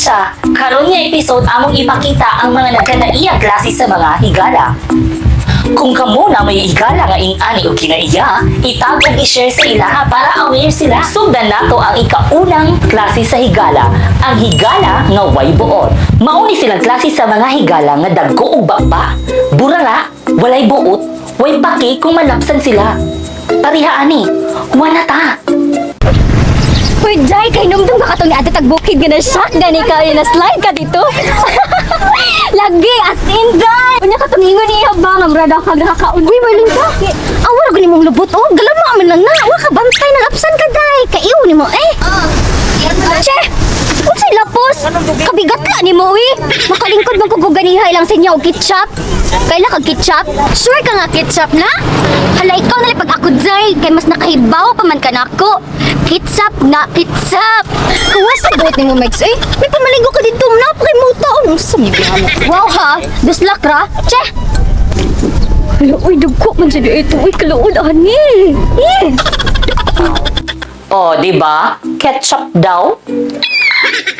siya. Karon nga episode, among ipakita ang mga nagkanaiyang klase sa mga higala. Kung kamo na may higala nga inani o kinaiya, itag ug i-share sa ilaha para aware sila. Sugdan nato ang ikaunang klase sa higala, ang higala nga way buot. Mauni silang klase sa mga higala nga dagko og baba. Burara, walay buot, way paki kung malapsan sila. Pariha ani, wala ta. Uy, Jai, kay numdum ka katong ate tagbukid nga na shock gani ka na slide ka dito. Lagi as in, Jai. Unya katong ingon niya ba nga murag ka nakakaon. Uy, maling ka. Awa ra gani mong lubot oh, galama man lang na. Wa ka bantay na lapsan ka dai. Kaiw nimo eh. Che! Unsay lapos? Kabigat la nimo uy. Makalingkod man ko ganiha ilang sinya og ketchup. Kaila kag ketchup? Sure ka nga ketchup na? Hala, ikaw na lang pag ako day kay mas nakahibaw pa man ka nako. Ketchup na ketchup. Kuwa sa buot nimo, Megs eh. May pamaligo ka dito na kay mo taon. Unsa mi mo? Wow ha, duslak ra. Che. Hala, uy, dugko man sa ito. Uy, kaluod ani. Eh. Oh, di ba? Ketchup daw.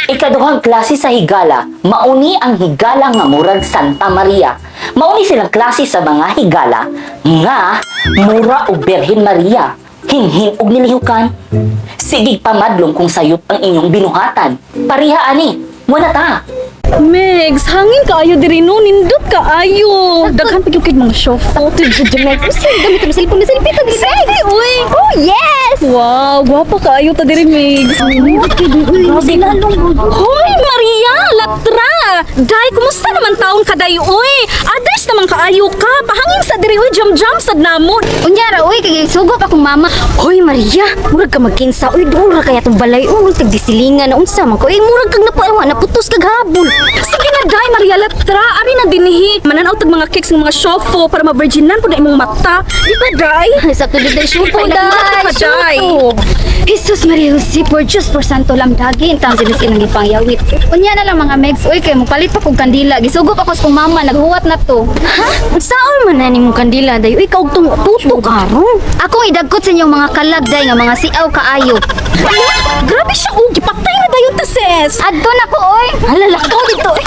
Ikaduhang klase sa higala, mauni ang higala nga murag Santa Maria. Mauni silang klase sa mga higala nga mura og Birhen Maria. Hinhin og nilihukan. Sige pamadlong kung sayop ang inyong binuhatan. Pariha ani, wala ta. Megs, hangin kaayo diri no, nindot kaayo. Daghan pa gyud kay mga shofo. Jud Megs. Gamit ko na cellphone na selfie to, Selfie, uy. Oh, yes! Wow, gwapa kaayo ta diri, Megs. Hoy, Maria, Latra! Day, kumusta naman taon ka day, uy? Others naman kaayo ka. Pahangin sa diri, uy, jam-jam sad namo. Unya ra uy kay sugop akong mama. Hoy Maria, murag ka magkinsa uy, duol ra kaya tong balay uy, tag disilingan na unsa man ko. Uy, murag kag napuwa, naputos kag habol. Sige na, day, Maria Latra. Ari na dinhi. Mananaw tag mga cakes ng mga shofo para ma-virginan po na imong mata. Di ba, day? Sakto dito shupo Ay, day. nagluto ka, day. Shupo. Jesus Maria Jose, por Diyos por Santo Lamdagi, intang sinis ilang gipangyawit. Unya na lang mga megs, uy kay mopalit pa kog kandila. Gisugop ako sa kong mama, naghuwat na to. Ha? Unsaon man na nimong kandila day? Uy, kaug tong tuto karon. Akong idagkot sa inyong mga kalag day nga mga siaw kaayo. Ala, grabe siya, oh. Gipatay na dayon ta, sis. Adto na ko oy. Hala lakaw dito eh.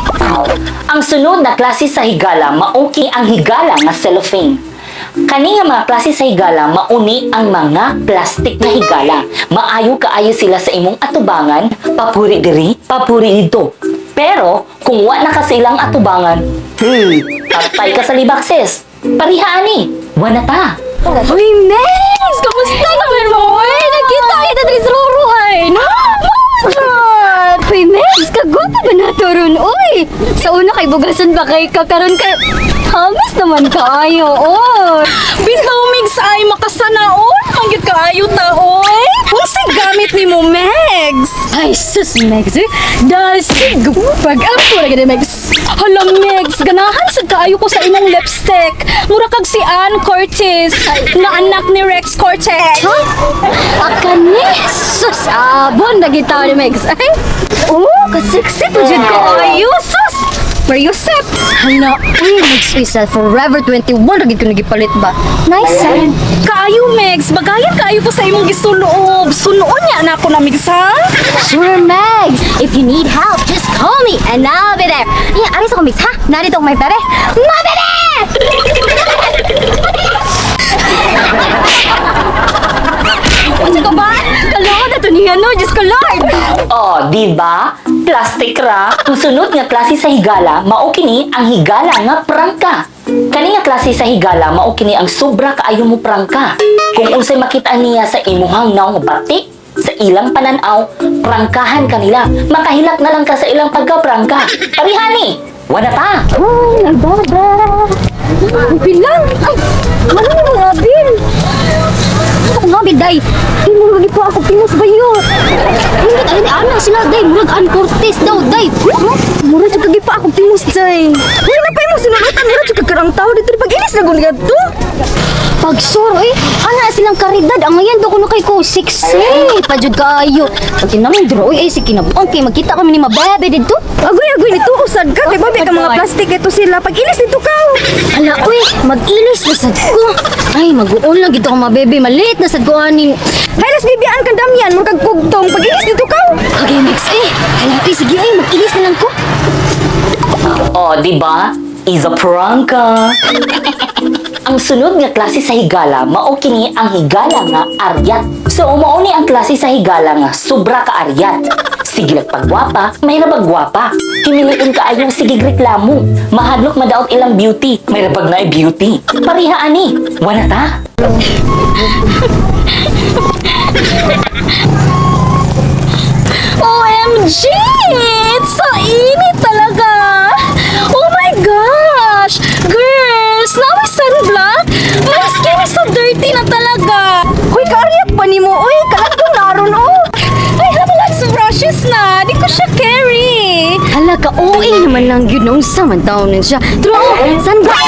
Ang sunod na klase sa higala, mauki ang higala nga cellophane. Kani nga mga klase sa higala, mauni ang mga plastic na higala. Maayo kaayo sila sa imong atubangan, papuri diri, papuri dito. Pero kung wa na ka sa ilang atubangan, hey, patay ka sa libak sis. Pariha ani, wa na ta. Uy, Megs! Kamusta naman mo? Uy, nakita kita diri sa Roro ay. No? Uy, Megs, kagwapa ba na to ron? Uy, sa una kay bugasan ba kay kakaron kay hamas naman kaayo, oy. Bitaw, Megs, ay makasanaon. Mangyud kaayo ta, oy. Unsay gamit nimo, Megs? Ay, sus, Megs, eh. Dasig, pag-ampo na gani, Megs. Hala, Megs, ganahan sad kaayo ko sa imong lipstick. Mura kag si Ann Curtis, na anak ni Rex Cortez. Ha? Akani? Sus, abon na gitaw ni Megs. Ay, oh, kasiksi po jud kaayo, sus. Mariusep. Hala, uy, Megs, uy, sa Forever 21, lagi ko nagipalit ba? Nice, ah. Kaayo, Megs, bagayan kaayo ko sa imong gisuloob. Sunoon niya na ako na, Megs, ha? Sure, Megs. If you need help, just call me and I'll be there. Yeah, aris ako, Megs, ha? Narito ang my bebe. My bebe! Ano ka ba? Kalood na to niya, no? Diyos ko, Lord! Oh, di ba? Plastic ra. Ang sunod nga klase sa higala, mao kini ang higala nga prangka. Kani nga klase sa higala, mao kini ang sobra kaayo mo prangka. Kung unsay makita niya sa imuhang naong bati, sa ilang pananaw, prangkahan kanila. Makahilak na lang ka sa ilang pagkaprangka. Parihani, wala ta. Uy, nagbaba. Ang bilang! Ay, ano yung mga bil? Ano nga, biday? Di mo lagi pa ako pinas ba yun? Hindi, ay, ana sila, day. Murag Ann Cortez daw, day. Huh? Mura jud kagi pa ako timos, day. Uy, na pa imong sinulotan, mura jud kag karang tao dito pag ilis na gud to. Pagsuro, eh. Ana sila. Ng karidad, ang ngayon do kuno kay ko sexy. Pajud kaayo. Pag tinanong dira oy ay si kinabuang kay magkita kami ni mabebe didto. Agoy, agoy, nito usad ka. Kay babi ka mga plastic ito sila. Pag ilis nito ka. Hala oy, mag-ilis na sad ko. Ay, mag-uon lang gito ko mabebe, malit na sad ko aning. Hay, las bibiaan kang damyan. Murag kugtong. Pag ilis nito ka. Okay, mix eh. Hala oy, sige ay, mag-ilis na lang ko. Oh, di ba? Is a prangka. Ang sunod nga klase sa higala, mao kini ang higala nga aryat. So, mao ni ang klase sa higala nga sobra ka aryat. Sige lag pagwapa, may rabag gwapa. Himiliin kaayo sige reklamo. Mahadlok madaot ilang beauty, may rabag na beauty. Pareha ani, wala ta. OMG! It's so init talaga! Oh my gosh! Girls, now may sunblock? My skin is so dirty na talaga! Uy, kaaryat pa nimo. Uy, kalagdong naron oh. I have lots of brushes na! Di ko siya carry! Hala ka, OA naman lang yun. Unsa man taon nun siya. True, oh, sunblock.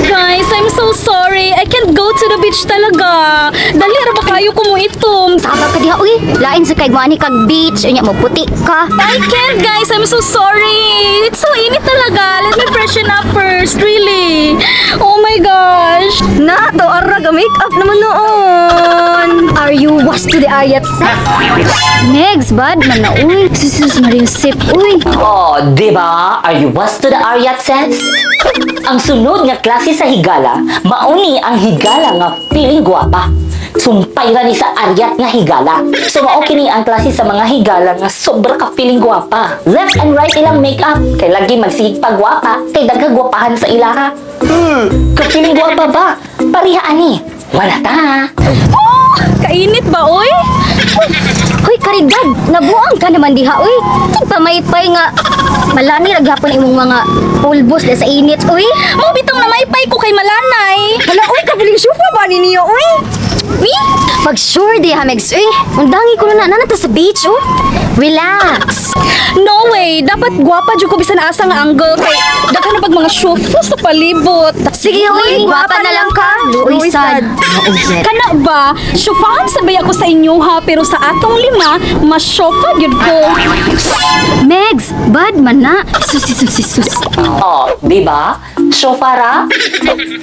Guys, I'm so sorry. I can't go to the beach talaga. Dali ra ba kayo kumuitom? Saba ka diha, uy. Lain sa kay guani kag beach. Unya mo puti ka. I can't, guys. I'm so sorry. It's so init talaga. Let me freshen up first. Really. Oh my gosh. Na, to arag, make up naman noon. Are you was to the Aryat sis? Megs, bad man na, uy. Sus, Mariusip, uy. Oh, di ba? Are you was to the aryat sense? Ang sunod nga klase sa higala, mauni ang higala nga feeling gwapa. Sumpay ra ni sa aryat nga higala. So mao kini ang klase sa mga higala nga sobra ka feeling gwapa. Left and right ilang makeup kay lagi magsigig pagwapa kay daghang gwapahan sa ilaha. Ka feeling gwapa ba? Pareha ani. Wala ta. Oh, kainit ba, oy? Hoy, karidad, nabuang ka naman diha, uy. Tigpamaypay nga. Malani ra gyapon imong mga pulbos na sa init, uy. Mo bitong namaypay ko kay malanay. Hala, uy, kabiling syupa ba ni niyo, uy? Mi? Pag sure diha, Megs, uy. Undangi ko na na sa beach, oh. Relax. No way. Dapat gwapa jud ko bisan asa nga angle kay daghan na pag mga shufu sa palibot. Sige, uy. Gwapa na lang ka. Luoy sad. Kana ba? Syufahan sabay ako sa inyo ha, pero sa atong lima, mas syofa gyud ko. Megs, bad man na. Sus, sus, sus, sus. Oh, di ba? Shofara.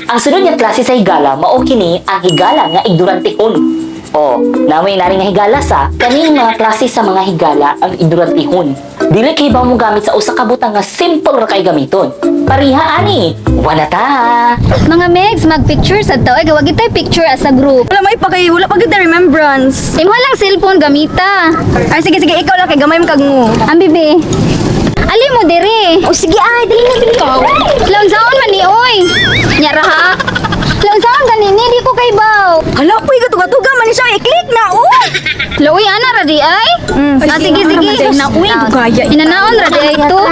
Ang sunod nga klase sa higala, mao kini ang higala nga ignorantihon. Oh, namoy nari nga higala sa kaning mga klase sa mga higala ang ignorantihon. Dili kay ba mo gamit sa usa ka butang nga simple ra kay gamiton. Pareha ani. Wala ta. Mga Megs, mag-picture sa to. Ay, gawag tayo picture as a group. Wala may pagay, wala pa gyud na remembrance. Imo lang cellphone gamita. Ay, sige, sige, ikaw lang kay gamay mo kag mo. Ang bibi. Ali mo dire. O sige ay, dali na dali. Launsaon man ni oy. Nyara ha. Launsaon gani ni di ko kay baw. Hala, uy, gatuga-tuga man ni siya. I-click na, uy. Loy ana ra di ay. Ah, sige sige. Na, uy, dugaya. Inanaon ra di ay to.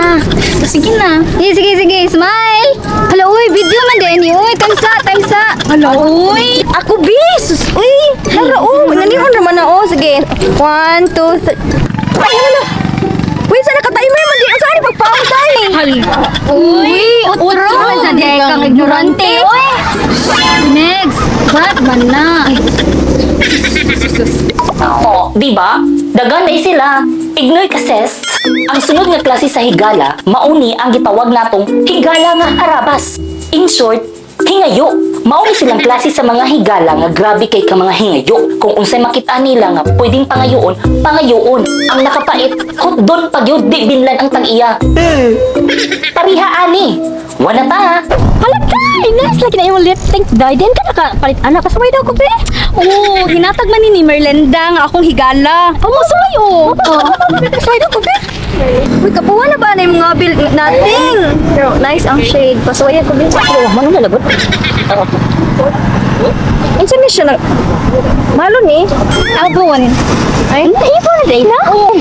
Sige na. Sige sige sige, smile. Hala uy, video man di ni uy, times sa, times sa. Hala, uy. Ako, bi, sus, uy. Hala, oh, nanion naman na, oh. Sige, one, two, three. Ay, hala. Uy, sana ka-timer man di. Ang saan pagpautay? Hala. Uy, utro man sa di ay kang ignorante. Uy. Next, bad man na. Oh, di ba? Dagan na sila. Ignore ka, sis. Ang sunod nga klase sa higala, mauni ang gitawag natong higala nga harabas. In short, hingayo. Mauni silang klase sa mga higala nga grabe kay ka mga hingayo. Kung unsay makita nila nga pwedeng pangayoon, pangayoon. Ang nakapait, hotdon pagyud di binlan ang tag-iya. Pariha ani. Wala ta. Hala kay, nice lagi na imong lip tint dai. Den ka nakapalit ana pasaway daw ko be. Oh, hinatag man ni Merlenda nga akong higala. Oh, suway oh. Pasaway daw ko be. Uy, kapuha na ba na yung mga bill nating? Pero nice ang shade. Pasuwayan ko bin. Pero man na lagot. Unsa ni siya na... Malo ni? Albon. Ay, Ipo na day na. Oh.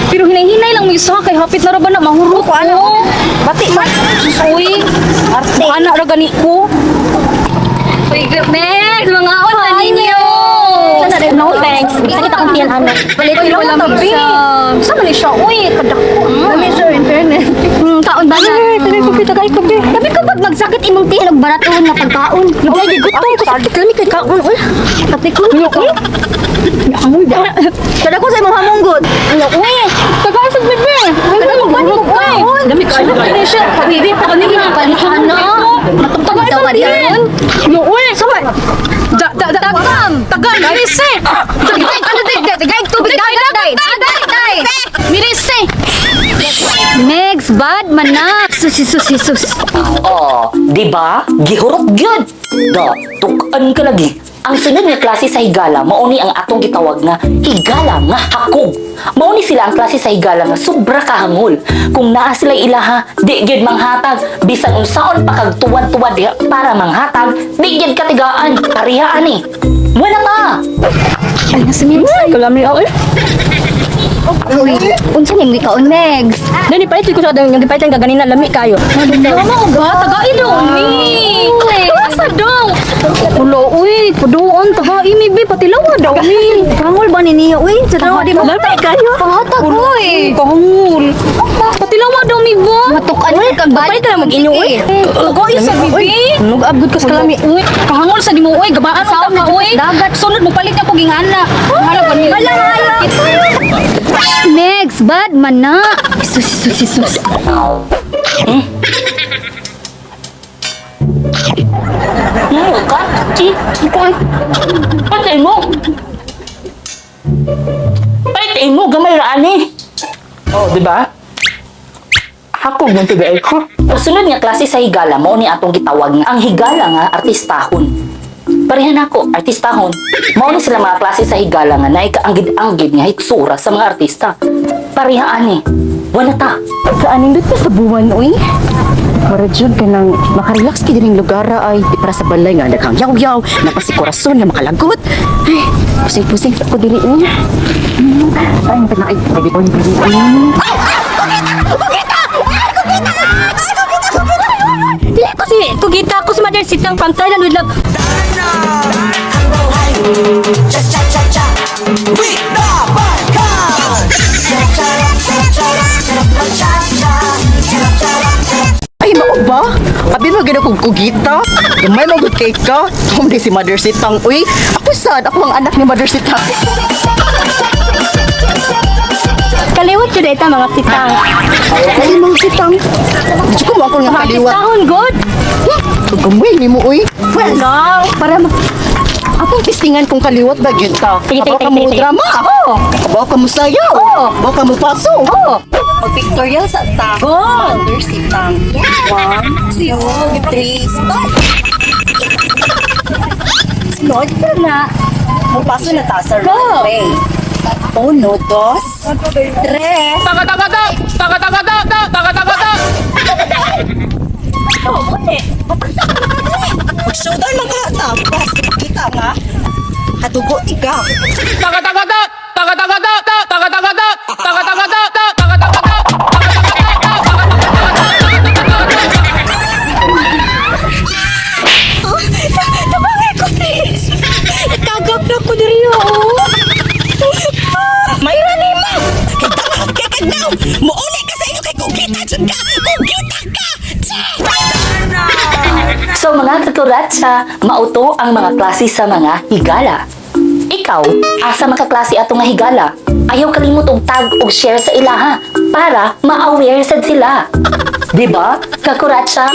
Pero hinay-hinay lang mo isa kay hapit na ra ba na mahurot ko ano. Bati man. Uy, arte. Ana ra gani ko. Megs, mga on na ninyo. No thanks. Sakit akong tiyan ana. Palit Uy, ko lang tabi. siya. Sa man ni siya? Uy, kadako. Dami sir, in fairness. Kaon ba na? Tagay ko, tagay ko, be. Sabi ko pag magsakit imong tiil og baraton nga pagkaon. Ay, gigutom ko sa lami kay kaon oy. Kape ko. Kada ko sa imong hamonggod. Ano, uy. Tagay sa bebe. Kada mo kaon. Lami kayo. Bibi, pag ano? Matugtog daw ka diyan. Yo, uy, sama. Da da da. Tagam. Tagam, mirise. Tagay, ano day, tagay, tubig dagat day. Dagat day. Mirise. Next, bad man na. Sus, sus, sus. Oh, di ba? Gihurot gyud. Da, tuk-an ka lagi. Ang sunod nga klase sa higala mao ni ang atong gitawag nga higala nga hakog. Mao ni sila ang klase sa higala nga sobra kahangol. Kung naa sila ilaha, di gyud manghatag bisan unsaon pa kag tuwad-tuwad diha para manghatag, di gyud katigaan. Pareha ani. Wala pa. Ay, nasa Megs. Kalami oy. Uy, unsa ni kaon, Megs? Dani palit ko sa adang yung gipalit ang gaganina lami kayo. Mama ba tagai daw ni. Asa daw? Ulo uy, puduon tagai mi be patilawa daw mi. Pangol ba ni niya uy? Sa tawa di mo. Lami kayo. Panghatag, uy. Kahangol. Patilawa daw mi ba? Matukan kag bad. Palit na mag-inyo uy. Tagai sa bibi. Nug-abgod ko sa kalami. Uy, kahangol sa nimo uy, gabaan sa ka uy. Dagat. Sunod mo palit na ko gingana. Hala ba ni? Wala, wala. Megs, bad man na. Sus, sus, sus. Ka? Chi? Ikaw. Patay mo. Patay mo, gamay ra ani. Oh, di ba? Hakog ng tigaay ko. Sunod nga klase sa higala mao ni atong gitawag nga ang higala nga artistahon. Parehan ako, artistahon. Mao ni sila mga klase sa higala nga naikaanggid-anggid nga hitsura sa mga artista. Pareha ani. Wala ta. Kaaning dito sa buwan, uy. Mara jud ka nang makarelax kay dining lugar ay di para sa balay nga daghang yaw-yaw, napasi korason nga makalagot. Ay, pusing-pusing sa ko dili niya. Ay, pinakay, baby ko dili. Dili ko si kugita ko si Mother Sitang from Thailand with love. Ay, mao ba? Abi mo gid akong kugita. Gamay mo gud kay ka. Kung di si Mother Sitang, uy. Ako sad, ako ang anak ni Mother Sitang. Kaliwat jud ita mga sitang. Ay, mga sitang. Di ko mo ako nga kaliwat. Artistahon good. Gamay ni mo, uy. Well, No. para ma Akong tistingan kung kaliwat ba gyud ka. Sige, sige, Kabaw ka mo sige, sige. drama. Oo. Kabaw ka mo sayaw. Oo. Kabaw ka mo paso. Oo. Mag-pictorial sa ta. Go. Mother Sitang. 1, 2, 3, start! Sunod na. Mupaso na ta sa runway. Uno, dos, tres. Mag-showdown man ka. Tapos, kita nga. Kadugo ikaw. Tabangay ko please. Kagap na ko diri oh. Mayra ni ma! Kay tama, kay kagnaw! Muuli ka sa inyo kay kugita jud ka! Kugita ka! So mga kakuratsa, mauto ang mga klase sa mga higala. Ikaw, asa makaklase ato nga higala? Ayaw kalimot og tag og share sa ilaha para ma-aware sad sila. 'Di ba? Kakuratsa?